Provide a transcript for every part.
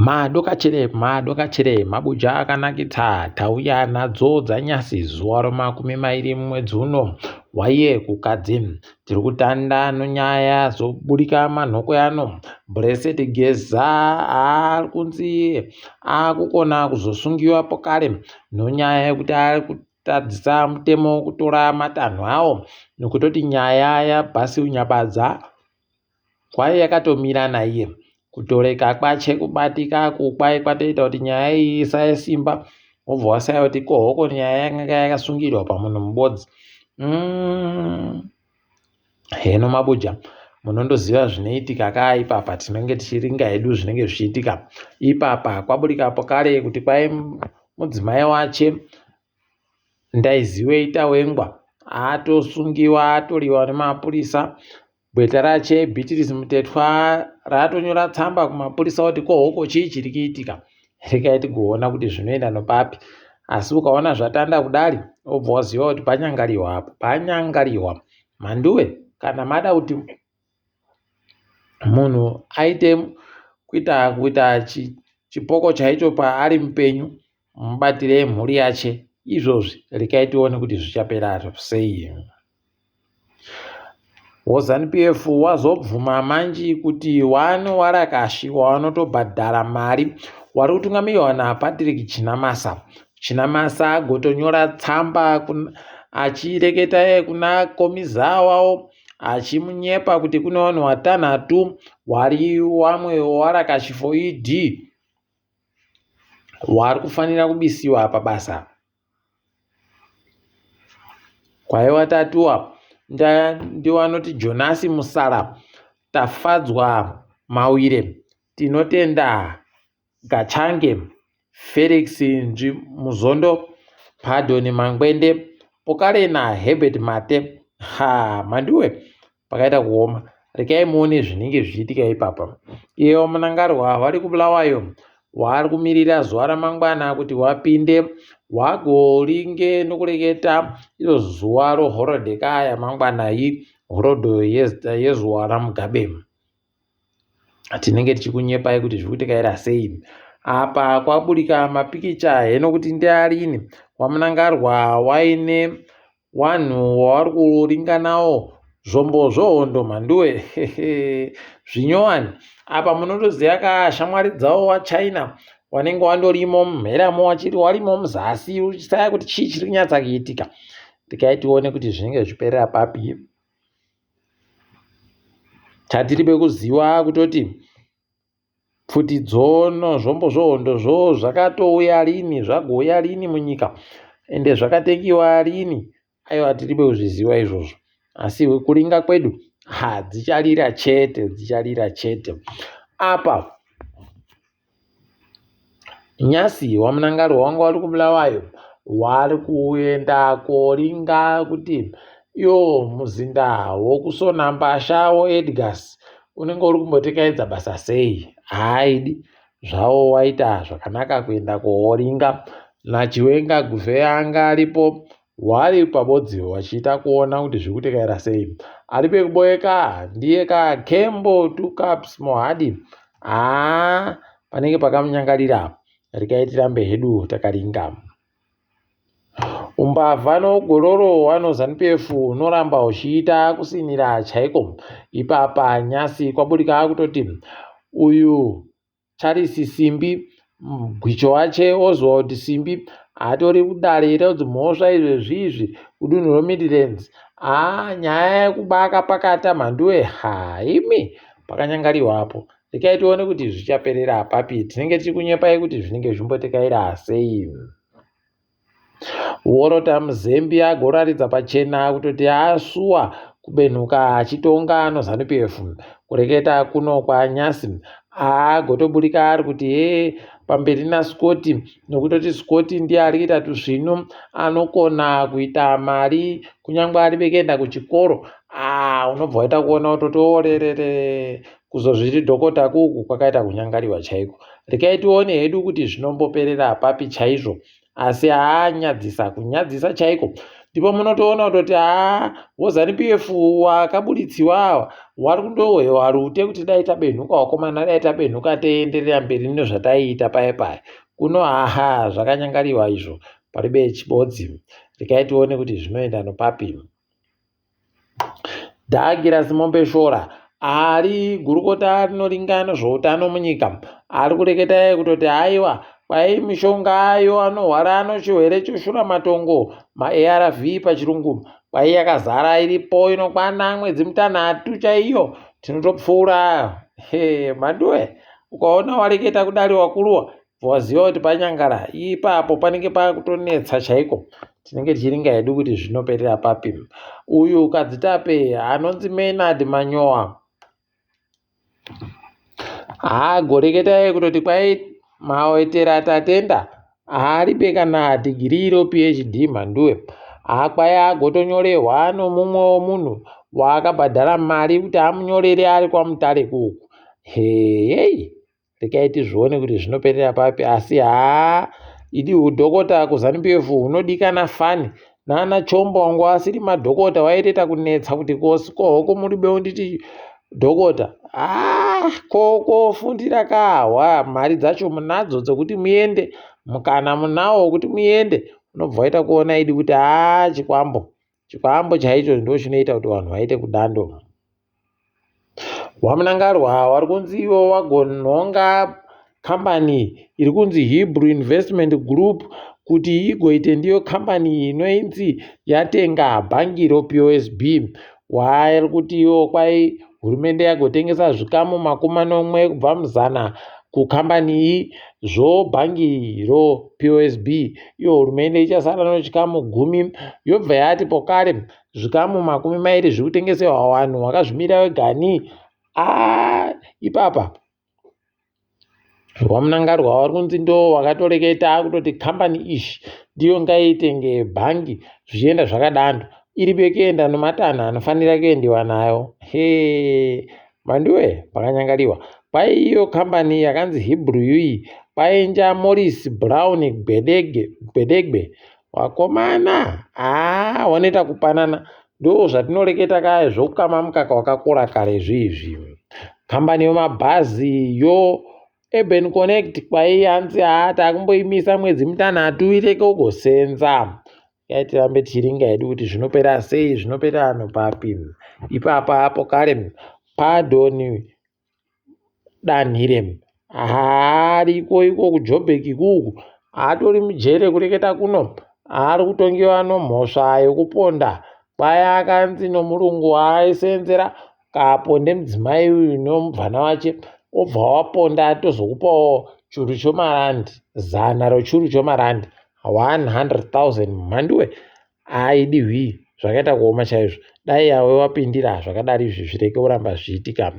Madokachere madokachere mabuja akanakitsa tauya nadzo dzanyasi zuva romakumi mairi mumwedzi uno waiye kukadzi. Tiri kutanda nonyaya dzoburika manhoko ano. Blessed Geza ari kunzi akukona kuzosungiwa pokare nonyaya yekuti ari kutadzisa mutemo kutora matanho awo nokutoti nyaya yaBasil Nyabadza Kwai yakatomira naiye. Kutoreka kwache kubatika uku kwai kwatoita kuti nyaya iyi isaye simba wobva wasaya kuti ko hoko nyaya yakanga yakasungirwa pamunhu mubodzi. Mm. Heno mabuja munondoziva zvinoitika kaa ipapa tinenge tichiringa hedu zvinenge zvichiitika ipapa kwaburika kare kuti kwai mudzimai wache Ndaiziwei Tawengwa atosungiwa atoriwa nemapurisa. Gweta rache Beatrice Mutetwa ratonyora tsamba kumapurisa kuti ko hoko chii chiri kuitika. Regai tigoona kuti zvinoenda nopapi. Asi ukaona zvatanda kudari wobva waziva kuti panyangariwa apa panyangariwa. Mhanduwe kana mada kuti munhu aite kuita kuita chipoko chaicho paari mupenyu mubatirei mhuri yache izvozvi rekai tione kuti zvichapera sei. WoZanu PF wazobvuma manji kuti wano warakashi wavanotobhadhara mari wari kutungamirwa naPatrick Chinamasa. Chinamasa agotonyora tsamba achireketa kuna komizaa wavo achimunyepa kuti kune vanhu watanhatu wari wamwe warakashi for ED wari kufanira kubisiwa pabasa. Kwaiva tatuwa ndiwanoti Jonasi Musala, Tafadzwa Mawire, Tinotenda Gachange, Felix Muzondo, Pardon Mangwende, Pokale naHerbert Mate. Ha, Mhanduwe pakaita kuoma rekai muone zvinenge zvichiitika ipapa iye wamunangarwa vari kubulawayo waari kumirira zuva ramangwana kuti wapinde wagoringe nokureketa iro zuva rohorodheka yamangwana yi horodho yezuva ramugabe tinenge tichikunyepai kuti zviri kutekaira sei apa kwaburika mapikicha heno kuti ndearini wamunangarwa waine Wanhu wawari kuringa nawo zvombo zvohondo mhanduwe zvinyowani apa munotoziva ka shamwari dzawo wachina wanenge wandorimo mumheramo wachiri warimo muzasi uchisaya kuti chii chiri kunyatsa kuitika tikai tione kuti zvinenge zvichiperera papi chatiri pekuziva kutoti Pfuti dzono zvombo zvohondo zvo zvakatouya rini zvagouya rini munyika ende zvakatengiwa rini aiwa tiribe kuzviziva izvozvo asi kuringa kwedu ha dzicharira chete dzicharira chete apa nyasi wamunangarwa wanga wari kubulawayo wari kuenda koringa kuti iwo muzinda wokusona mbasha woedgars Unenge uri kumbotekaidza basa sei? Haaidi zvawo waita zvakanaka kuenda kooringa naChiwenga Guvheya anga aripo wari pabodzi wachiita kuona kuti zviri kutekaira sei. Ari pekuboeka ndiye ka Kembo two cups Mohadi. Haa panenge pakamunyangarira apo. Regai tirambe hedu takaringa. Umbavha nougororo hwano Zanu-PF hunoramba huchiita kusinira chaiko. Ipapa nyasi kwaburika kutoti uyu Charles Simbi Gwicho wache ozwa kuti Simbi atori kudare redzimhosva izvezvi izvi kudunhu reMidlands. Haa nyaya yekuba akapakata mhanduwe haa imi pakanyangariwa apo. Rekai tione kuti zvichaperera papi. Tinenge tiri kunyepai kuti zvinenge zvimbotekaira sei. Worota Mzembi agoratidza pachena kutoti asuwa kubenhuka achitonga noZanu PF. Kureketa kuno kwaNyasi agotoburika ari kuti hee pamberi naScott nokutoti Scott ndiye ari kuita tusvinu anokona kuita mari kunyangwe ari bekuenda kuchikoro aa unobva waita kuona kutoti orerere kuzozviti dhokota kuku kwakaita kunyangariwa chaiko. Rekai tione hedu kuti zvinomboperera papi chaizvo asi haanyadzisa kunyadzisa chaiko. Ndipo munotoona kutoti haa woZanu PF wakabuditsiwa awa wari kundohwewa rute kuti dai tabenhuka wakomana dai tabenhuka tienderera mberi nezvataiita paye paye. Kuno haha zvakanyangariwa izvo paribe chibodzi. Regai tione kuti zvinoenda nopapi. Douglas Mombeshora ari gurukota rinoringa nezveutano munyika ari kureketa iye kutoti haiwa kwai mishongayo anorwara nechirwere cheshuramatongo maARV pachirungu kwai yakazara iripo inokwana mwedzi mitanhatu chaiyo tinotopfuura he mhanduwe ukaona wareketa kudari wakuruwa Waziva kuti panyangara ipapo panenge pakutonetsa chaiko tinenge tichiringa hedu kuti zvinoperera papi uyu kadzitape anonzi Maynard Manyowa haagoreketa kutoti kwai mawetera tatenda haaripe kana dhigirii iro phd mhanduwe hakwai agotonyorehwa nomumwewo munhu waakabhadhara mari kuti amunyorere ari kwamutare kuku heyei regai tizvione kuti zvinoperera papi asi haa idi hudhokota kuzanu pf hunodikana fani nana chombo wangu asiri madhokota waitoita kunetsa kuti kohoko muri beunditi dhokota haa kokofundira kahwa mari dzacho munadzo dzekuti muende mukana munawo wekuti muende unobva waita kuona idi kuti haa chikwambo chikwambo chaicho ndo chinoita kuti vanhu vaite kudando VaMnangagwa vari kunzi ivo vagonhonga kambani iri kunzi Hebrew Investment Group kuti igoite ndiyo kambani inonzi yatenga bhangi rePOSB. Vari kuti ivo kwai hurumende yagotengesa zvikamu 70 kubva muzana kukambani iyi zvobhangi rePOSB. Iyo hurumende ichasara nechikamu gumi yobva yati pokare zvikamu 20 zviri kutengeserwa vanhu vakazvimirira vegani aa ipapa vamunangarwa vari kunzi ndo vakatoreketa kutoti kambani ishi ndiyo ngaiitenge bhangi zvichienda zvakadando iri pekuenda nematanho anofanira kuendiwa nayo he Mhanduwe pakanyangariwa kwai iyo kambani yakanzi Hebrew iyi kwainja Morris Brown Gwedege Gwedegwe wakomana haa wanoita kupanana ndo zvatinoreketa kaya zvokukama mukaka wakakora kare zviizvi kambani yemabhazi yo Urban Connect kwai hanzi haa takumboimisa mwedzi mitanhatu ireke ugosenza Dai tirambe tichiringa hedu kuti zvinopera sei zvinopera ano papi ipapa apo kare pardon danhire haariko iko kujobek ikuku hatori mujere kureketa kuno ari kutongewa nomhosva yekuponda kwaya akanzi nomurungu waaisenzera kaponde mudzimai uyu nomubvana wache obva waponda tozokupawo churu chomarandi zana rochuru chomarandi 100,000 mhanduwe aidi hwii zvakaita kuoma chaizvo dai yawe wapindira zvakadari izvi zvireke kuramba zvichiitika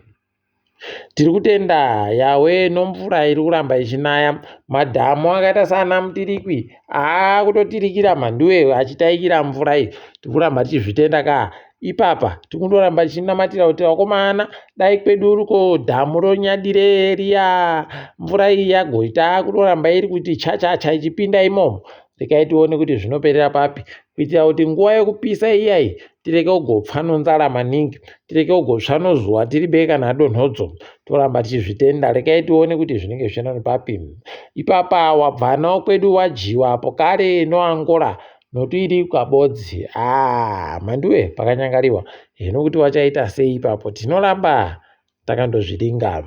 tiri kutenda yawe nomvura iri kuramba ichinaya madhamu akaita saana mutirikwi aakutotirikira mhanduwe achitaikira mvura iyi tiri kuramba tichizvitenda kaa ipapa tikundoramba tichinamatira kuti vakomana dai kwedu uriko dhamu ronyadire riya mvura iyi yagoita kutoramba iri kuti chachacha ichipinda imomo rekai tione kuti zvinoperera papi kuitira kuti nguva yekupisa iyayi tireke kugopfa nonzara maningi tireke kugotsva nozuva tiri be kana donhodzo toramba tichizvitenda rekai tione kuti zvinenge zvichienda nepapi ipapa wabvanawo kwedu wadyiwa apo kare noangola Notuiri kabodzi haa mhanduwe pakanyangariwa hino kuti wachaita sei ipapo tinoramba takandozviringa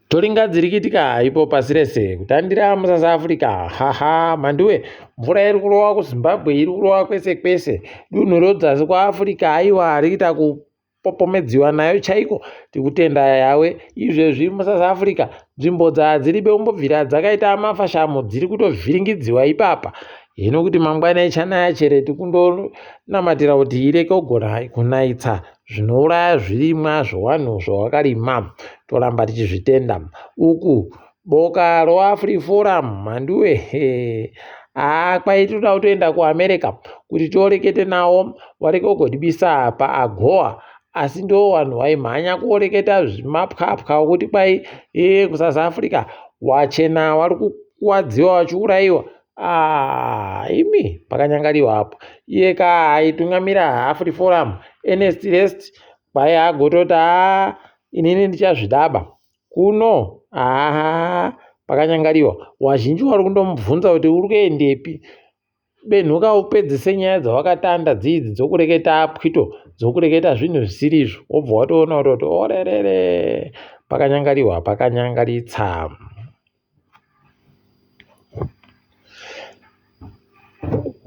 toringa dzirikitika ipo pasi rese kutandira musouth africa haha mhanduwe mvura iri kurova kuzimbabwe iri kurova kwese kwese dunhu rodzasi kwaafrica aiwa riita ku popomedziwa nayo chaiko tikutenda yawe izvezvi musouth africa nzvimbo dzadziribe kumbobvira dzakaita mafashamo dziri kutovhiringidziwa ipapa hino kuti mangwana ichanaya chere tikundonamatira kuti ireke kugona kunaitsa zvinouraya zvirimwa zvewanhu zvawakarima toramba tichizvitenda uku Boka roAfriForum mhanduwe haa kwai tinoda kutoenda kuAmerica kuti tiorekete nawo wareke kugodibisa paAGOA asi ndo vanhu vaimhanya kuoreketa zvimapwapwa okuti kwai ee kuSouth Africa wachena wari kukuwadziwa wachiurayiwa. Ah, imi pakanyangariwa apo. Iye ka aitungamira AfriForum Ernest Rest kwai agototi haa inini ndichazvidaba kuno haa pakanyangariwa. Wazhinji wari kundomubvunza kuti uri kuendepi benhuka upedzise nyaya dzawakatanda dziidzi dzokureketa apwito dzokureketa zvinhu zvisiri izvo wobva watoona kutoti orerere pakanyangariwa pakanyangaritsa.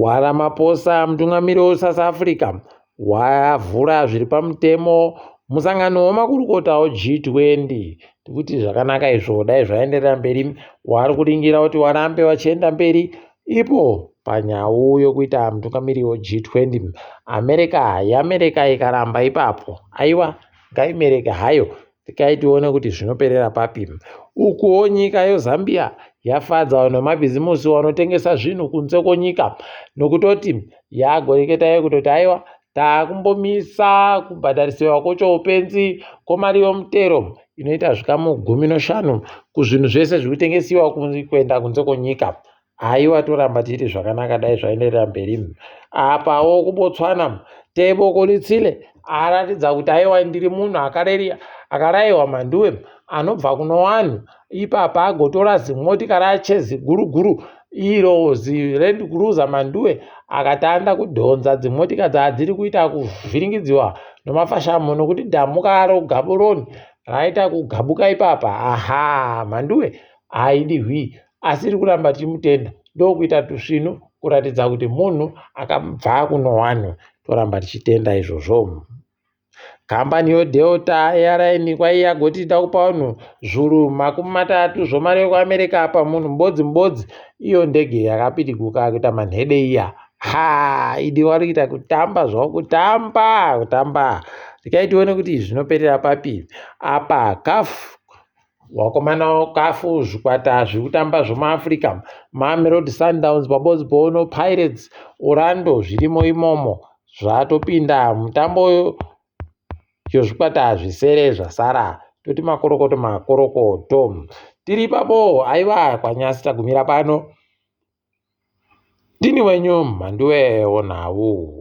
WaRamaphosa mutungamiri weSouth Africa wavhura zviri pamutemo musangano wemakurukota weG20 tikuti zvakanaka izvo dai zvaenderera mberi wari kuringira kuti warambe vachienda mberi ipo panyau yokuita mutungamiri weG20 America yamereka ikaramba ipapo aiwa ngaimereke hayo Regai tione kuti zvinoperera papi. Ukuwo nyika yoZambia yafadza vanhu vemabhizimusi vanotengesa zvinhu kunze kwenyika nokutoti yagoreketayo kutoti aiwa takumbomisa kubhadharisiwa kwechoupenzi kwemari yomutero inoita zvikamu 15 kuzvinhu zvese zviri kutengesiwa kuenda kunze kwenyika. Haiwa toramba tichiti zvakanaka dai zvaenderera mberi. Apawo kuBotswana Tebogo Letsile aratidza kuti aiwa ndiri munhu akaraiwa mhanduwe anobva kunowanhu ipapa agotora zimotika rache ziguru guru iro ziLand Cruiser mhanduwe akatanda kudhonza dzimotika dzadziri kuita kuvhiringidziwa nomafashamu nokuti dhamuka rogaboroni raita kugabuka ipapa aha mhanduwe haidi hwii asi iri kuramba tichimutenda ndokuita tusvinu kuratidza kuti munhu akabva kunowanhu toramba tichitenda izvozvo kambani yodelta airline kwaiya yagoti ida kupa vanhu zvuru 30 zvomari yekuamerica apa munhu mubodzi mubodzi iyo ndege yakapidiguka kuita manhede iya ha idi wari kuita kutamba zvavo kutamba kutamba regai tione kuti zvinoperera papi apa caf Vakomana kafu zvikwata zviri kutamba zvemuAfrica Mamelodi Sundowns pabodzi poono Pirates Orlando zvirimo imomo zvatopinda mutambo yezvikwata zvisere zvasara toti makorokoto makorokoto tiri ipapo aiwa kwanyasi tagumira pano ndini wenyu mhanduwe wonhau.